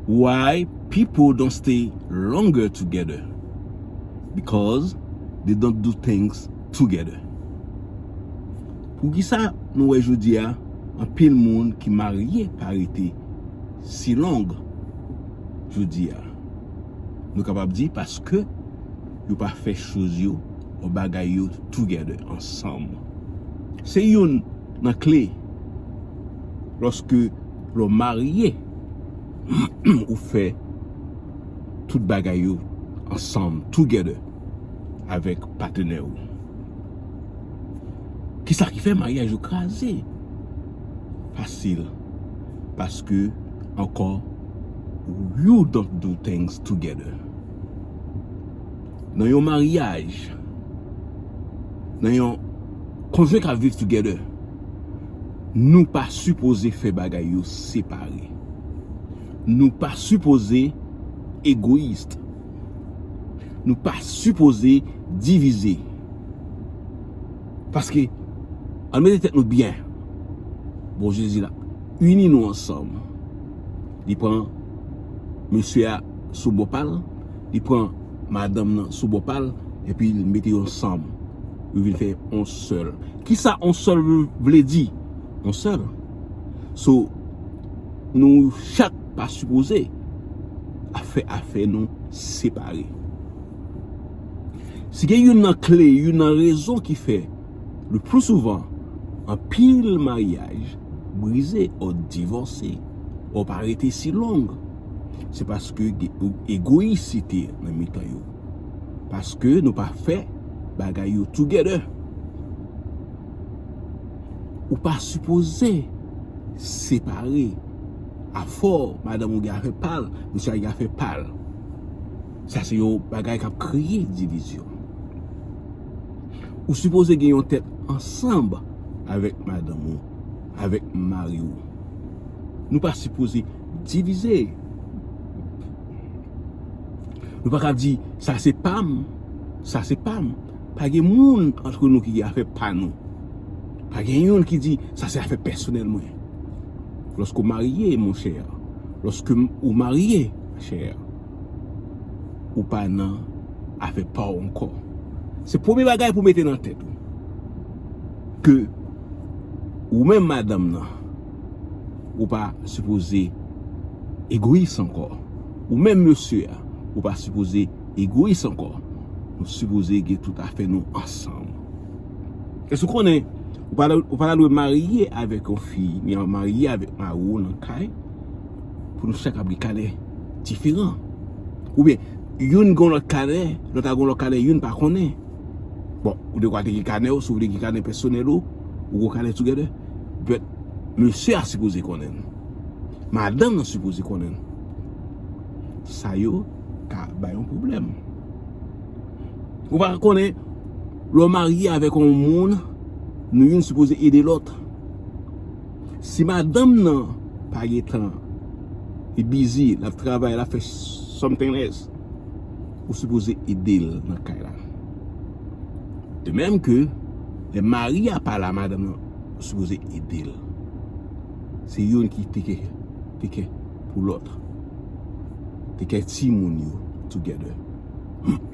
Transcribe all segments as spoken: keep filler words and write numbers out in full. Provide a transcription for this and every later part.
Why people don't stay longer together? Because they don't do things together. Poukisa nou wè jodi a anpil moun ki marye pa rete si long jodi a? Nou kapab di paske yo pa fè choz yo, ou bagay yo together, ansanm. Se youn nan kle lòske lè w marye, ou fè tout bagay yo ansanm, together, avèk patnè w. Kisa ki fè maryaj yo kraze? Fasil. Paske, ankò, you don't do things together. Nan yon maryaj, nan yon konjwen k ap viv together, nou pa sipoze fè bagay yo separe. Nou pa sipoze egoyis. Nou pa sipoze divize. Paske, ann mete tèt nou byen. Bondye di l ap ini nou ansanm. Li pran mesye a sou bò pa l, li pran madanm nan sou bò pa l, epi li mete yo ansanm. Yo vin fè yon sèl. Kisa yon sèl vle di? Yon sèl. So, nou chak pa sipoze ap fè afè nou separe. Si gen youn nan kle, youn nan rezon ki fè, le plus souvent, anpil maryaj brize, ou divòse, ou pa rete si long, se paske gen egoyisite nan mitan yo. Paske nou pa fè bagay yo together. Ou pa sipoze separe. Afò madanm ou gen afè pa l, mesye a gen afè pa l. Sa se yon bagay k ap kreye divizyon. Ou sipoze gen yon tèt ansanm avèk madanm ou, avèk mari w. Nou pa sipoze divize. Nou pa ka di, sa se pa m, sa se pa m. Pa gen moun antre nou ki gen afè pa nou. Pa gen youn ki di, sa se afè pèsonèl mwen. Lòske w marye, monchè, lòske m- ou marye, machè, ou pa nan afè pa w ankò. Se premye bagay pou mete nan tèt ou. Ke ou menm madanm nan, ou pa sipoze egoyis ankò. Ou menm mesye a, ou pa sipoze egoyis ankò. Nou sipoze gen tout afè nou ansanm. Èske w konnen, ou pa, ou pa ta dwe marye avèk yon fi, ni marye avèk mari w nan kay, pou nou chak ap gen kanè diferan. Oubyen, youn gen yon lòt kanè, lòt la gen yon lòt kanè, youn pa konnen. Bon, ou dekwa te gen kanè w, si w vle gen kanè pèsonèl ou, ou gen kanè together. But, mesye a sipoze konnen l. Madanm nan sipoze konnen l. Sa yo ka bay yon pwoblèm. Ou pa konnen, lè w marye avèk yon moun, nou youn sipoze ede lòt. Si madanm nan pa gen tan, li busy, l ap travay, l ap fè something else, ou sipoze ede l nan kay la. De menm ke, lè mari a pa la, madanm nan sipoze ede l. Se youn ki teke, teke pou lòt. Teke timoun yo together.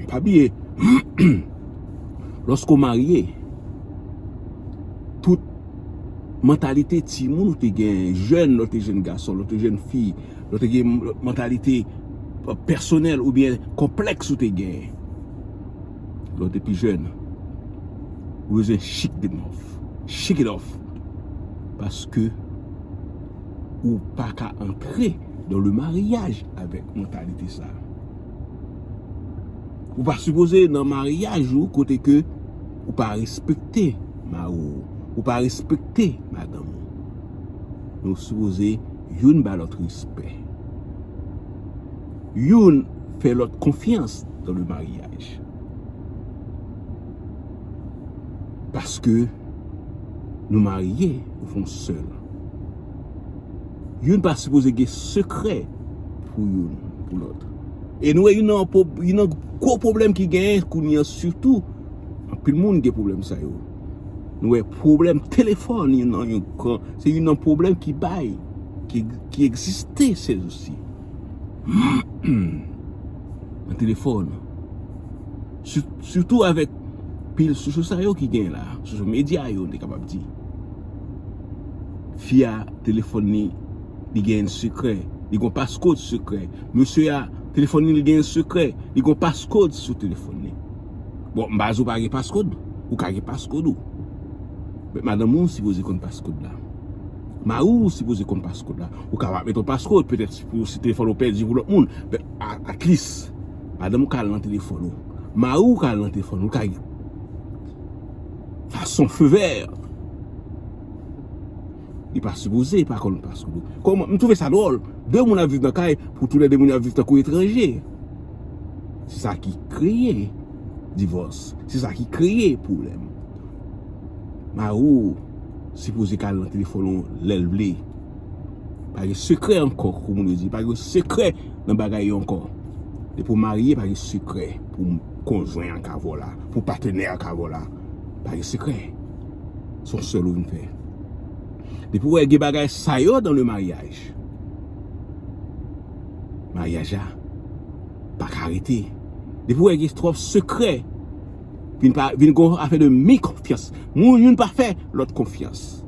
Pa bliye, lòske w marye, tout mantalite timoun ou te gen, jèn, lè w te jèn gason, lè w te jèn fi, lè w te gen mantalite, euh, pèsonèl oubyen konplèks ou te gen lè w te pi jèn, ou bezwen shake them off. Shake it off. Paske ou pa ka antre dans le mariage avèk mantalite sa. Ou pa sipoze nan maryaj ou kote ke ou pa respekte mari w, ou pa respekte madanm ou. Nou sipoze youn ba lòt respè. Youn fè lòt konfyans dans le mariage. Paske nou marye, nou fè yon sèl. Youn pa sipoze gen sekrè pou youn, pou lòt. E nou wè youn nan pwo- youn nan gwo pwoblèm ki genyen kounye an, sitou, anpil moun gen pwoblèm sa yo. Nou wè pwoblèm telefòn, youn nan yon gran, se youn nan pwoblèm ki bay, ki, ki egziste sèzosi. Nan telefòn. Sirtou avèk pil sosyo sa yo ki gen la, sosyo medya yo, n te kapab di. Fi a, telefòn li, li gen sekrè, li gon paskod sekrè. Mesye a, telefòn li, li gen sekrè, li gon paskod sou telefòn li. Bon, m pa di w pa gen paskod, ou ka gen paskod ou. Men madanm ou sipoze konn paskod la. Mari w sipoze konn paskod la. Ou ka pa mete yon paskod, petèt si pou, si telefòn ou pèdi pou lòt moun. Men a- at least, madanm ou ka al nan telefòn ou. Mari w ka al nan telefòn ou. Ou ka fason fevè. Li pa sipoze pa konn paskod ou. Kòman, m twouve sa dwòl. De moun ap viv nan kay, pou toulède moun yo ap viv tankou etranje. Se sa ki kreye divòs. Se sa ki kreye pwoblèm. Mari w sipoze ka al nan telefòn ou lè l vle. Pa gen sekrè ankò, kòm moun yo di. Pa gen sekrè nan bagay yo ankò. Depi w marye, pa gen sekrè pou konjwen an ka vò la, pou patenè an ka vò la. Pa gen sekrè. Se yon sèl ou vin fè. Depi w wè gen bagay sa yo dans le mariage, maryaj la pa ka rete. Depi w wè gen twòp sekrè, vin pa, vin gon afè de mi konfyans. Moun youn pa fè lòt konfyans.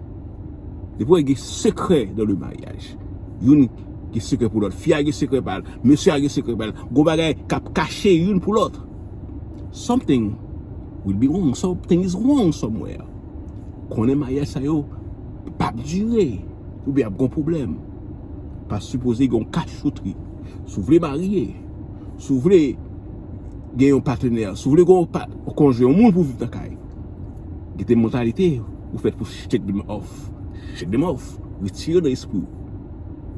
Depi w wè gen sekrè dans le mariage, youn gen sekrè pou lòt. Fi a gen sekrè pa l, mesye a gen sekrè pa l. Gon bagay k ap kache youn pou lòt. Something will be wrong. Something is wrong somewhere. Konnen maryaj sa yo p ap dire, oubyen ap gon pwoblèm. Pa sipoze gen yon kachotri. Si w vle marye, si w vle gen yon patenè, si w vle gen yon pa- yon konjwen, yon moun pou viv nan kay, gen de mantalite ou fèt pou shake them off. Shake them off. Retire nan espri w.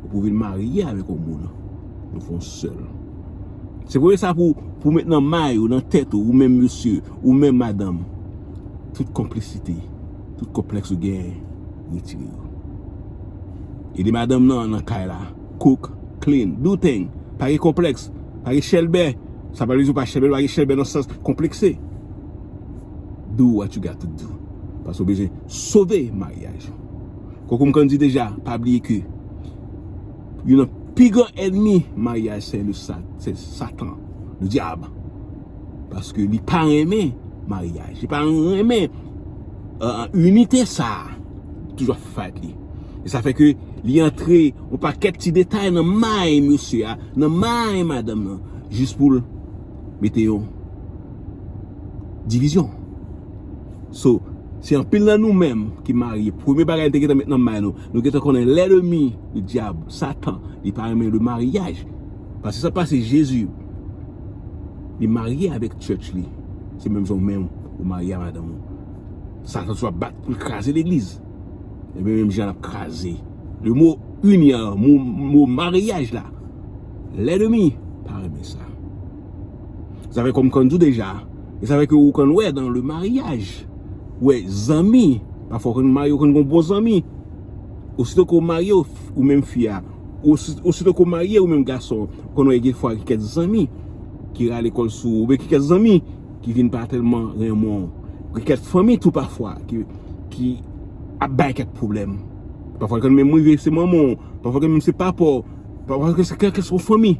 Ou pou vin marye avèk yon moun. Nou fè yon sèl. Se premye sa pou, pou met nan may ou, nan tèt ou, ou menm mesye, ou menm madanm. Tout konplisite, tout konplèks ou genyen, retire yo. Ede madanm nan, nan kay la. Cook, clean, do thing. Pa gen konplèks, pa gen chèlbè. Sa pa vle di w pa chèlbè, pa gen chèlbè nan sans konplekse. Do what you got to do. Paske w bezwen sove maryaj ou. Kòm m konn di deja, pa bliye ke youn nan pi gran ènmi maryaj, se le sa- se Satan, le dyab. Paske li pa renmen maryaj, li pa renmen, euh, inite sa a. Toujou ap fight li. E sa fè ke li antre yon pakèt ti detay nan may mesye a, nan may madanm nan, jis pou l mete yon divizyon. So, se anpil nan nou menm ki marye, premye bagay nou te gentan met nan may nou, nou gentan konnen lènmi, le dyab, Satan, li pa renmen le maryaj. Paske sa pase Jezi, li marye avèk church li. Se menm jan w menm ou marye a madanm ou. Satan swa bat pou l kraze legliz. Ebyen, menm jan l ap kraze. Le mo inyon, mo, mo maryaj la, lènmi pa renmen sa. Sa fè kòm m konn di w deja, e sa fè ke ou konn wè dans le mariage, ou wè zanmi, pafwa ou konn marye, ou konn gon bon zanmi. Osito ke w marye, ou, ou menm fi a, osi- osito ke w marye, ou menm gason, ou konn wè gen fwa gen kèk zanmi ki rale kò l sou ou, oubyen gen kèk zanmi ki vin pa tèlman renmen w. Gen kèk fanmi tou pafwa ki, ki ap bay kèk pwoblèm. Pafwa l konn menm rive se manman w, pafwa l konn menm se papa w, pafwa l konn se kèlkeswa fanmi.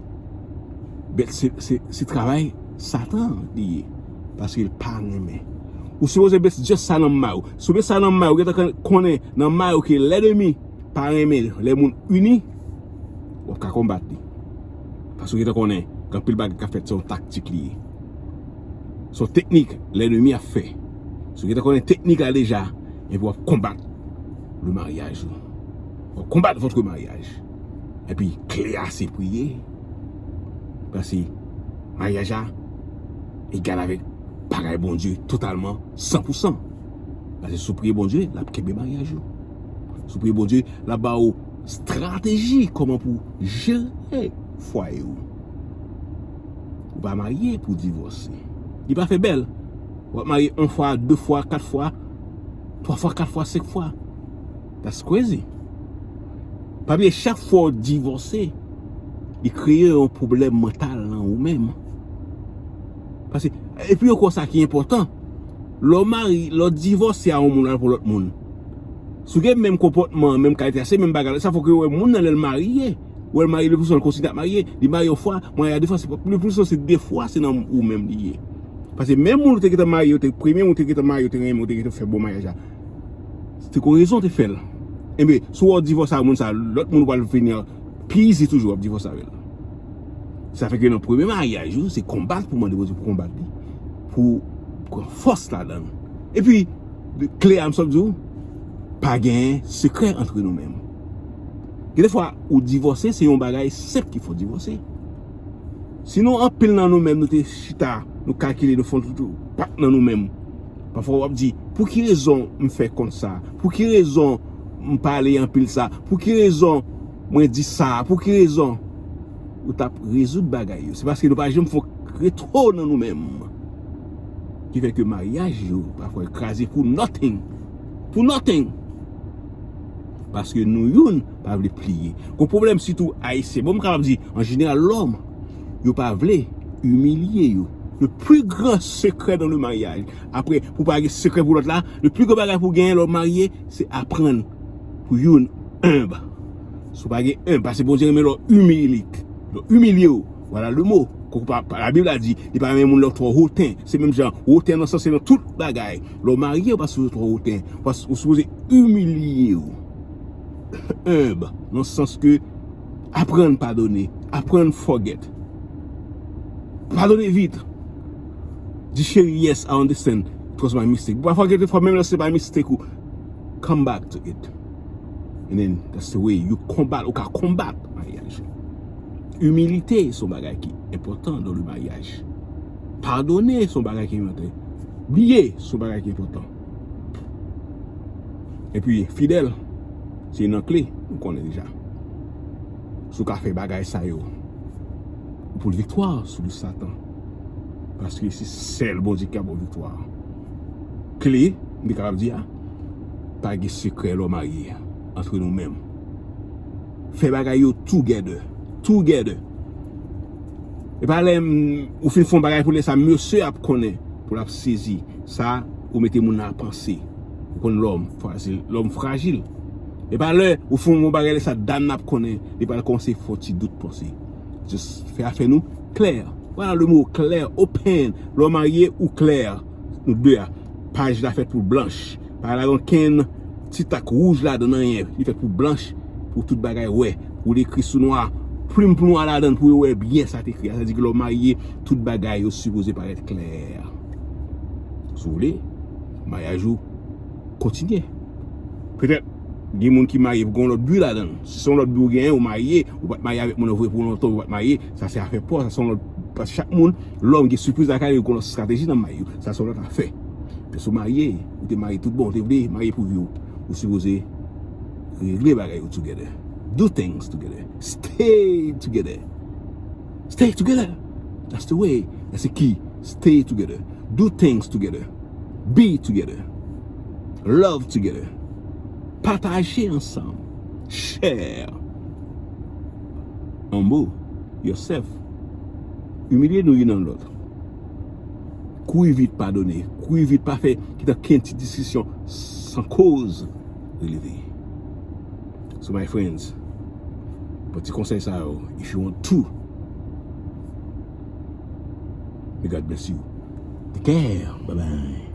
Bèt se, se, se travay Satan li ye. Paske l pa renmen. Ou sipoze bèt just sa nan may ou. Si w bèt sa nan may ou, ou gentan konnen nan may ou ke lènmi pa renmen lè moun ini, w ap ka konbat li. Paske w gentan konnen, gen anpil bagay k ap fèt, se yon taktik li ye. Se yon teknik lènmi ap fè. Si w gentan konnen teknik la deja, epi w ap konbat le maryaj ou. W ap konbat votre maryaj. Epi kle a se priye. Paske maryaj la egal avèk bagay Bondye totalman, san pou san. Paske si w priye Bondye, l ap kenbe maryaj ou. Si w priye Bondye, l ap ba ou estrateji kòman pou jere fwaye ou. Ou pa marye pou divòse. Li pa fè bèl. W ap marye yon fwa, de fwa, kat fwa, twa fwa, kat fwa, senk fwa. That's crazy. Pa bliye, chak fwa w divòse, li kreye yon pwoblèm mantal nan ou menm. Paske, epi ankò sa ki enpòtan, lè w mari, lè w divòse a yon moun, al pou lòt moun. Si w gen menm konpòtman, menm kalite a, se menm bagay la, sa fò ke w wè moun nan lè l marye, Ou wè l marye, le plis souvan l kontinye ap marye. Li marye yon fwa, marye a de fwa, se pa, le plis souvan se de fwa, se nan ou menm li ye. Paske menm moun ou te gentan marye, ou te premye moun ou te gentan marye, ou te renmen, ou te gentan fè bon maryaj la. Se te kon rezon te fè l. Enben, si w divòse a moun sa, lòt moun pral vini pi izi toujou w ap divòse avè l. Sa fè ke nan premye maryaj ou, se konbat pou mande Bondye pou konbat li, pou pran fòs ladan l. Epi, kle a m sot di w, pa gen sekrè antre nou menm. Gen de fwa, ou divòse, se yon bagay senp ki fè w divòse. Si nou anpil nan nou menm, nou te chita, nou kalkile, nou fè yon tout, tout, pa t nan nou menm. Pafwa w ap di, pou ki rezon m fè kont sa? Pou ki rezon m pale anpil sa? Pou ki rezon mwen di sa? Pou ki rezon? Ou t ap rezoud bagay yo. Se paske nou pa janm fè retwo nan nou menm. Ki fè ke maryaj yo pafwa kraze pou nothing. Pou nothing. Paske nou youn pa vle pliye. Gon pwoblèm sitou Ayisyen. Bon, m kapab di, an jeneral, lòm, yo pa vle imilye yo. Le plus grand secret dans le mariage. Apre, pou pa gen sekrè pou lòt la, le plus grand bagay pou genyen lè w marye, se aprann pou youn enb. Si w pa gen enb, paske Bondye renmen lè w imilik, lè w imilye w. Voilà le mot. Kòm pa, pa, Labib la di, li pa renmen moun lè w twò woten. Se menm jan, woten nan sans se nan tout bagay. Lè w marye, ou pa sipoze twò woten. Ou pa, ou sipoze imilye w. Enb, nan sans ke aprann padone, aprann forget. Padone vit. Di cheri, yes, I understand. It was my mistake. Pafwa, kèlkefwa, menm lè se pa mistake ou, come back to it. And then, that's the way you combat, ou ka konbat maryaj. Imilite se yon bagay ki enpòtan dans le mariage. Padone se yon bagay ki enpòtan. Bliye se yon bagay ki enpòtan. Epi, fidèl, se nan kle, nou konnen deja. Si w ka fè bagay sa yo, ou pou l viktwa sou Satan. Paske se sèl Bondye ki ka ba w viktwa. Kle, m te kapab di a, pa gen sekrè lè w marye antre nou menm. Fè bagay yo together. Together. E pa lè m, ou fin fè yon bagay pou lè sa, mesye ap konnen, pou l ap sezi. Sa, ou mete moun nan ap panse. Ou konn lòm frajil, lòm frajil. E pa lè ou fè yon bagay lè sa, dam nan ap konnen, li pral kòmanse fè yon ti dout panse. Just fè afè nou klè. Voilà le mot, klè, open. Lè w marye, ou klè. Nou de a. Paj la fèt pou blanch. Pa ladan kenn ti tak wouj ladan anyen. Li fèt pou blanch, pou tout bagay wè. Pou l ekri sou nwa, plim pou nwa ladan, pou yo wè byen sa t ekri a. Sa di ke lè w marye, tout bagay yo sipoze parèt klè. Si w vle, maryaj ou kontinye. Petèt, gen moun ki marye pou gen yon lòt bi ladan l. Si se yon lòt bi ou genyen, ou marye, ou pa t marye avèk moun nan vre pou lontan, ou pa t marye, sa se afè pa w, sa se yon lòt, paske chak moun, lòm gen sipriz lakay li, ou gen yon lòt estrateji nan may ou. Sa se yon lòt afè. Paske ou marye, ou te marye tout bon, ou te vle marye pou vi w. Ou sipoze regle bagay yo together. Do things together. Stay together. Stay together. That's the way. That's the key. Stay together. Do things together. Be together. Love together. Pataje ansanm. Share. Humble yourself. Imilye nou youn an lòt. Kouri vit padone. Kouri vit pa fè kite okenn ti diskisyon san koz releve. So my friends, pran ti konsèy sa yo, if you want to. May God bless you. Take care. Bye bye.